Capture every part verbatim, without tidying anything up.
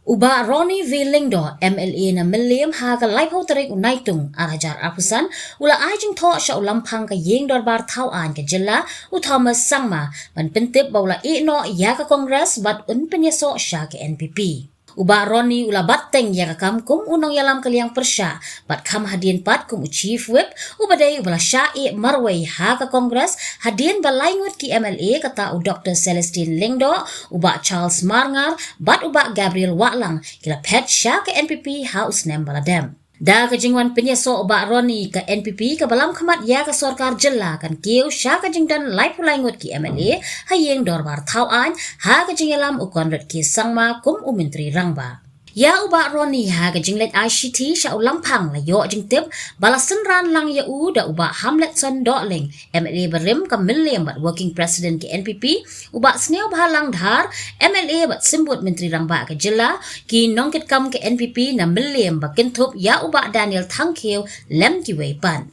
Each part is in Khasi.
U Bah Ronnie V Lyngdoh, M L A na Mylliem ha ka laiphew tarik u Naitung, ar hajar arphew san, u la ai jingthoh sha u Lamphang ka Ïing Dorbar Thaw Aiñ ka Jylla, u Thomas Sangma, ban pyntip ba u la ïeh noh ïa ka Congress bad un pynïasoh sha ka N P P. U Bah Ronnie u la bat teng ïa ka kam kum u nongïalam ka liang pyrshah, bad kham hadien pat kum u Chief Whip, u ba dei u ba la shah ïeh marwei ha ka Congress, hadien ba lai ngut ki M L A kata u Doktor Celestine Lyngdoh, u Bah Charles Marngar, bad u Bah Gabriel Wahlang, ki la phet sha ka N P P ha u snem ba la dep. Da ka jingwan pynïasoh u Bah Ronnie, ka N P P kaba lam khmat ïa ka sorkar jylla kan kiew sha ka jingdon laiphew lai ngut ki M L A ha Ïing Dorbar Thaw Aiñ, ha ka jingïalam u Conrad K Sangma kum u Myntri Rangbah. Ïa u Bah Ronnie, ha ka jingleit ai shithi sha u Lamphang, la ïoh jingtip ba la synran lang ïa u da u Bah Hamletson Dohling, M L A barim ka Mylliem bad Working President ka N P P, u Bah Sniawbhalang Dhar, M L A bad Symbud Myntri Rangbah ka Jylla, ki nongkitkam ka N P P na Mylliem ba kynthup ïa u Bah Daniel Thangkhiew lem kiwei pat.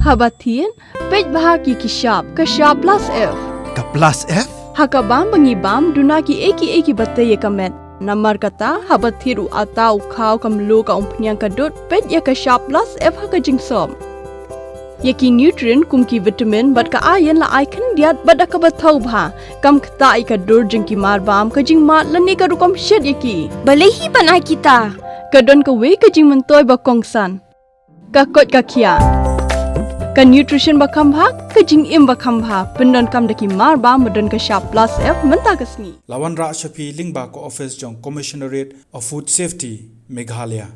Haba thied, peit bha ki ki shap, ka shap plus F. Ka plus F? Ha ka bam ba ngi bam, duna kiei kiei kiba tei ïa ka met. Namar kata, haba thied u ata, u khaw, ka mluh, ka umphniang, ka dud, peit ïa ka shap plus F ha ka jingsop. Ïa ki nutrient kum ki vitamin bad ka iron la ai khyndiat bad da kaba thaw bha. Kam ktah ïa ka dur jong ki mar bam, ka jingmad lane ka rukom shet ïa ki. Balei hi ban ai kita? Ka don kawei ka jingmyntoi ba kongsan. Ka koit ka khiah. Ka nutrition ba kham bha, ka jingim ba kham bha. Pyndonkam da ki mar bam ba don ka shap plus F mynta ka sngi. La wanrah sha phi lyngba ka office jong Commissionerate of Food Safety, Meghalaya.